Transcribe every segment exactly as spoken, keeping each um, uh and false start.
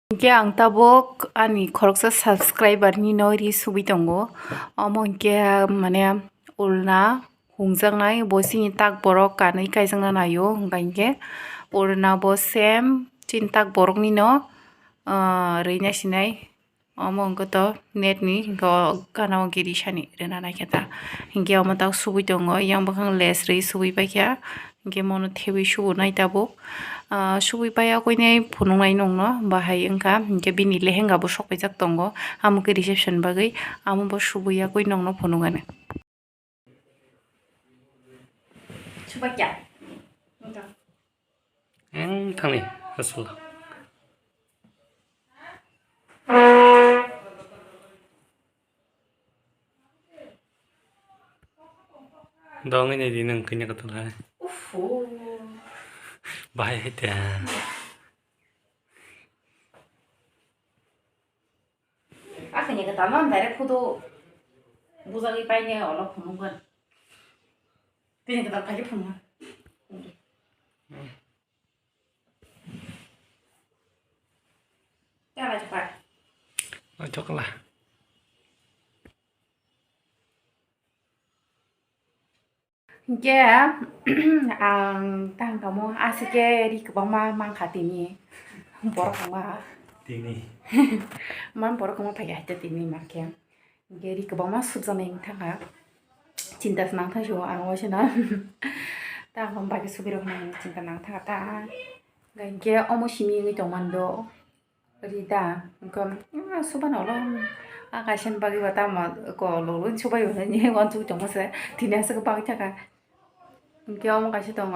Hinkhe ang tabuk ani khoroksa subscriber ni no ri subui tongo. Omo hinkhe mane ulna hungjaknai bo chini tak borok kanwi kaijakna naio, hwnka hinkhe ulna bo same chini tak borok ni no, ah, rwina sinai. Omo wngkha to net ni, hinkhe o gana o giri sani rwna naikhe ta. Hinkhe omo tak subui tongo, yang bwkhang less rwi subui paikha. Hinkhe mono thebwi subunai tabuk. Ah, subui paiya koinai phunuknai nongno, bahai wngkha. Hinkhe bini lehenga bo sok paijak tongo. Amo khe reception bagwi, amo bo subui ya koi nongno phunukgani. Subakya. Ang thangni, asal. Dongwi nai di nang kanya katul hai. Ufu. Bahai hai ta. Akhanya katal no direct photo bujagwi paine olo phunukgwn. Tini katal paikhe phunukgwn. Tela chapa. Oi chokla. Hinkhe ang tang tamo aswk khe ri kwbangma mankha tini borok wngma. Tini. Man borok wngma phaikha haikhe tini mankhe. Hinkhe ri kwbangma subjaknai wngthangkha. Chinta se nangthang sio ang waisano. Tamo bagwi subirok hinwi chinta nangthangkha ta. Hinkhe omo simi wngwi tongmani do. Rida, wngkha, ah, subano ulo, ah, kaisa ni bagwi ba tamo ko lolo ni subai hwnwi uansuk tongma se, tini aswk bagwi thaka. Hinkhe omo kaisa tongo,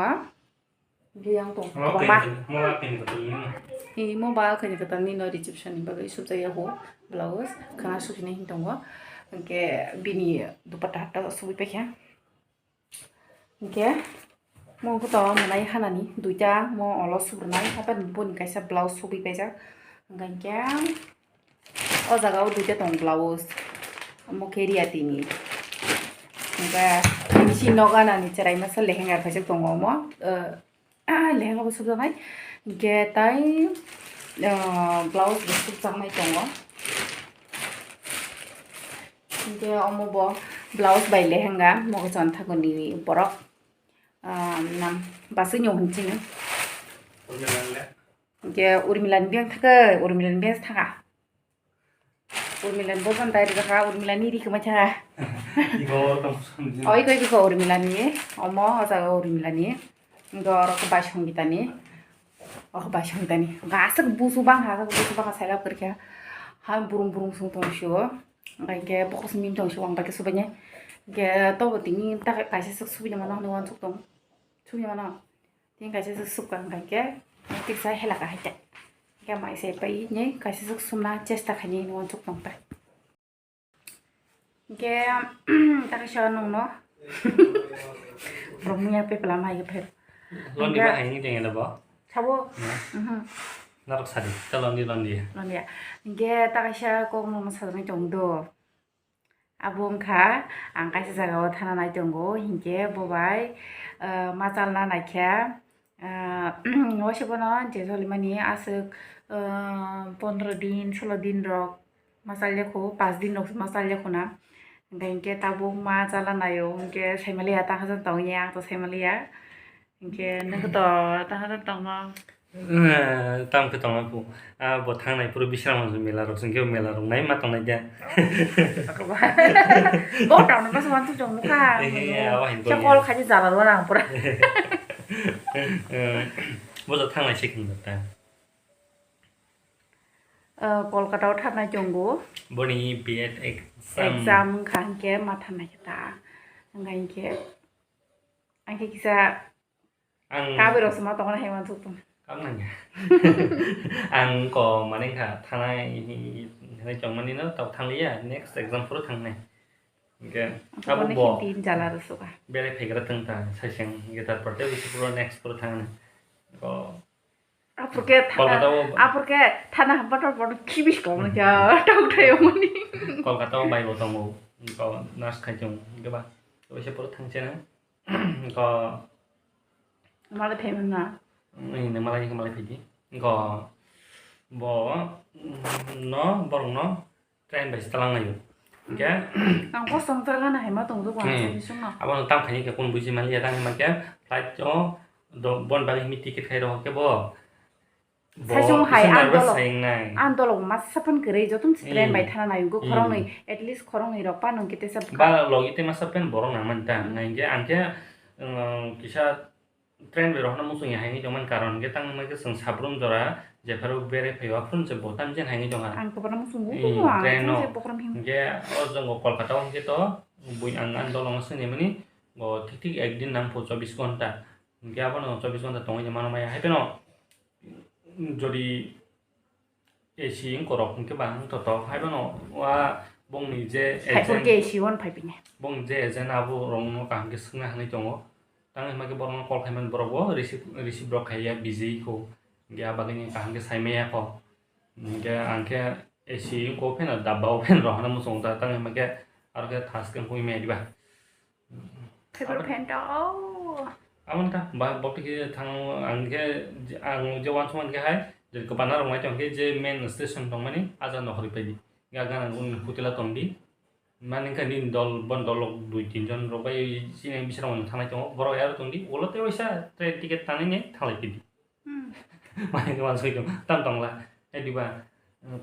hinkhe yang tongo kwbangma. Imo ba khaini kwtal nino reception ni bagwi subjak yago blouse, khana sukhinai hin tongo. Hinkhe bini dupatta hatta subui paikha. Hinkhe mo wngkha to mwnai hanani duita mo olo subrwnai, haphai boni kaisa blouse subui paijak. Hinkhe o jaga o duita tongo blouse, omo khe riyati ni. Hinkhe bini si nok ganani chwrai masa lehenga kaisa tongo omo, ah, lehenga bo subjaknai. Hinkhe tai, ah, blouse bo subjaknai tongo. Hinkhe omo bo blouse bai lehenga mogochon thakuni borok, ah, nam basui no hinchini. Hinkhe Urmila ni biyang thaka, Urmila ni biyang thaka. Urmila ni bojan dai rwkha, Urmila ni ri kwmai thaka. Oi koi koi Urmila ni, omo o jaga Urmila ni. Hinkhe oro khe bai Songita ni. Oro khe bai Songita ni. Aswk busu bangkha, aswk busu bangkha, sailab kwrwikha. Ha burung burung song tong sio. Hinkhe bokhos mim tong sio ang bai khe subainai. Hinkhe tobo tini ta kaisa swk subaina mano hinwi uansuk tong. Subaina mano. Tini kaisa swk swkang hinkhe tiksa helaka hai ta. Hinkhe mai sai pai ni kaisa swk sumna chesta khaini hinwi uansuk tong ta. Hinkhe, taksa nungno. Borok muya pepla mai khe pher. Londi ba haini tengela bo? Sabo? Mhm. Narok sadi, ta londi, londi. Londi ya. Hinkhe, taksa kok nungno sajagwi tong do. Abo wngkha, ang kaisa jagao thana nai tongo, hinkhe bo bai, eh, machalna naikha. Ah, waisa bono je solimani aswk, ah, pondro din, solo din rok ma chalya kho, panch din rok ma chalya kho na. Hinkhe tabuk ma chala naio, hinkhe saimaliya ta hajan tongya, ang to saimaliya. Hinkhe nwng to ta hajan tongma. Eh, tamo khe tongma bu. Ah, bo thangnai phuru Bisramganj mela rok, hinkhe mela rok nai ma tongnai da. Bo tongna bwskango tong nukha. Eh, eh, awa hin kol khaji jala rw nang pura. Eh, bo thangnai se khum ta. Eh, Kolkata o thangnai tongo. Boni B Ed exam. Exam wngkha hinkhe ma thangnai khe ta. Wngkha hinkhe, ang khe kisa Ang kabui rok se ma tongna hai uansuk tong. Kam nangya. Ang ko mane kha thanai hi, hinai tongmani no tok thangliya, next exam phuru thangnai. Hinkhe abo bo. Ang ko bo mane khe tin jala rw suka. Belai phegra tong ta, saiseng hinkhe tarpor tei bisi phuru next phuru thangnai. Ko Aphuru khe thana, Kolkata o aphuru khe thana hapma tor bono khibis kok na kya, tok thai mani. Kolkata o bai bo tongo, ko nurse khai tong, hinkhe ba, oise phuru thangse na. Ko Malai phai mano. Ni ne malai, ni malai phai di. Ko Bo, mm, no, borok no train bai se talang laio. Hingke, ang kosom jaga na hai ma tong do, hmm, songno. Abo no tam khaini khe kun buji maliya, tang hima khe flight o do, bon bagwi himi ticket khai rw khe bo. Bo Saichung hai kisa ang nervous dolo, sai wngnai. Ang dolo masa phan kwrwi, jotom se train, hmm, bai thana nai, wngkha, hmm, khoroknwi, at least khoroknwi rok pa nung khe tesa. Ba logi tei masa phan borok nang man ta, hmm, hingke ang khe, um, kisa train bai rohorna muchung ya hai wngwi tongmani karon hwnkhe tang wngkhe chwng sabrum jora jephru berwi phaio aphuru se bo tamjani hai wngwi tongkha. Ang kwbangma muchungo, hmm, o ang train no. Hwnkhe o jwngo Kolkata o hwnkhe to bui ang ani dolongo swngnimani bo thik thik ekdin nangkho chobbish ghonta. Hwnkhe abono chobbish ghonta tongwi mano maya hai phano jodi A C wngkorok hwnkhe ba wngthotok. Haiphano wa bongni je hai agent, A C one phai bini. Bongni je agent abo rokno kaham khe swngna hinwi tongo. Tang hima khe borokno call khaimani borok bo receive, receive rok khaiya busy kho. Hwnkhe a bagwino kaham khe saimaya kho. Hwnkhe ang khe A C wngko pheno dabba o pheno rohorna muchungo ta. Tang hima khe aro khe thaskhe wngwi maya diba. Favorite fan to, oh. Aboni ta ba bokti khe thang ang khe ang je wansukmani khe hai je kwbana rok nai tong khe je main station tongmani aja nokhorwi paidi. Ga gana gun hotela tongdi. Mani kha nini dol bon dol rok dui tin jon rok bai chini bising rok thangnai tongo. Borok aro tongdi. Ulo tei waisa train ticket tanwi ne thanglai phidi. Hmm. Mai khe wansugui tong, tam tongla. Hai diba,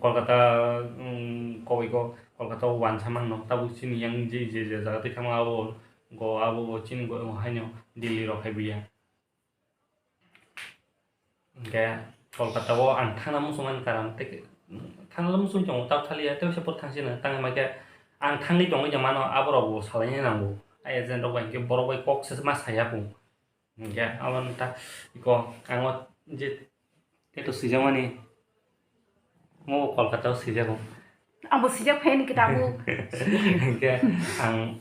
Kolkata, um, koboi ko, Kolkata o wansa mangno. Tabuk chini yang je, je, je jaga twi thangma abo, go abo, go chini go haino Delhi rok hai buya. Hingke Kolkata o ang thangna muchungmani karon tei thangna muchung tongo, tab thaliya tei waisa por thangsinai tangma khe ang thangwi tongwi tongmano aborok bo salaini nango. Ai agent rok bai hingke borok bai kok se ma saya kho. Hingke abo wngkha iko ang o je tattoo swijakmani, o Kolkata o swijago. Ang bo swijak phai ni kita bo. Hingke ang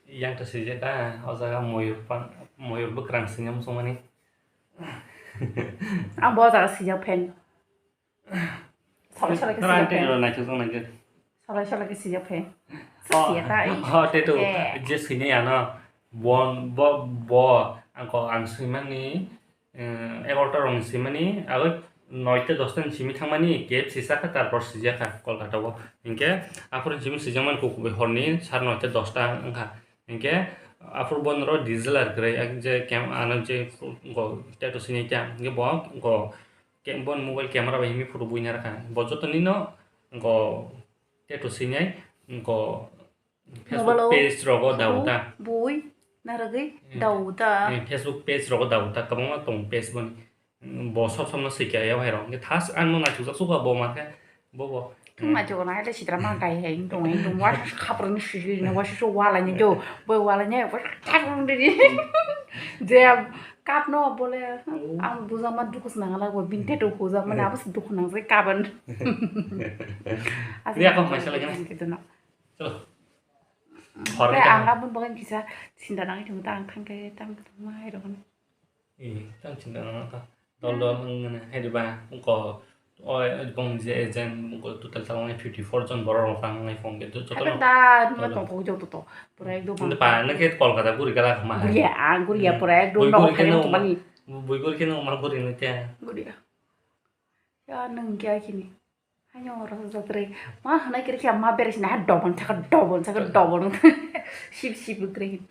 yang ta swijak, ah, o jaga moyur pan, moyur bwkrang swijak muchungmani. Ang bo o jaga swijak phai. Salai salai khe swijak phai. Naithok naithok. Salai salai khe swijak phai. Oh, siya ta, oh, tattoo. Eh. Je swinai ano. Bon, bo, bo, ang ko, ang swimani, eh, egarota rok ni swimani, abo noita dosta ni simi thangmani, K F C saka, tarpor swijak kha Kolkata o. Hingke, aphuru simi swijakmani kukubai horni sar noita dosta wngkha. Hingke, aphuru bo norok D S L R kwrwi, ang je cam-, ano je, go, tattoo swinai kha, hingke bo, go, Ke-, bon mobile camera bai himi photo buina rwkha. Bo joto nino go tattoo swinai, go Facebook page rogo dauta. Bui narwgwi dauta. Eh, Facebook page rogo dauta. Kwbangma tong page boni. Bo sob sob no swikha ya hai rok. Hingke thas ano naithokjak sukha bo mankhe. Bobo. Thung naithok na hai le sitra ma kai hai tong hai tong wa khapra ni sisi ni wa sisi wala ni jo. Bo wala ni wa khapra ni. Je kap no bole ang buja ma dukhu nang la bo binte dukhu ja mane abos dukhu nang je kaban. Dia kok maisa lagi na. Chalo. Hor ang abun bagan kisa sinda nang thung ta ang thang ke tam ma hai rok. Ih, tang chinta nang kha. Dol dol wng mane, hai diba, wngkho, oi, bong je agent, wngkho total tamo fifty four jon borok rok tang nai phone khe, joto no. Da, ma tong kok joto to. Pura ekdom. Hindi pa, nang khe Kolkata guri gala khma hai. Guriya, ang guriya, pura ekdom no khai tong mani. Bui guri khe no ma guri nai te. Guriya. Ya, nang kya kini. Haino oro jatre ma hanai kiri kya ma bere sina ha dobon chaka dobon chaka dobon. Sip sip kiri.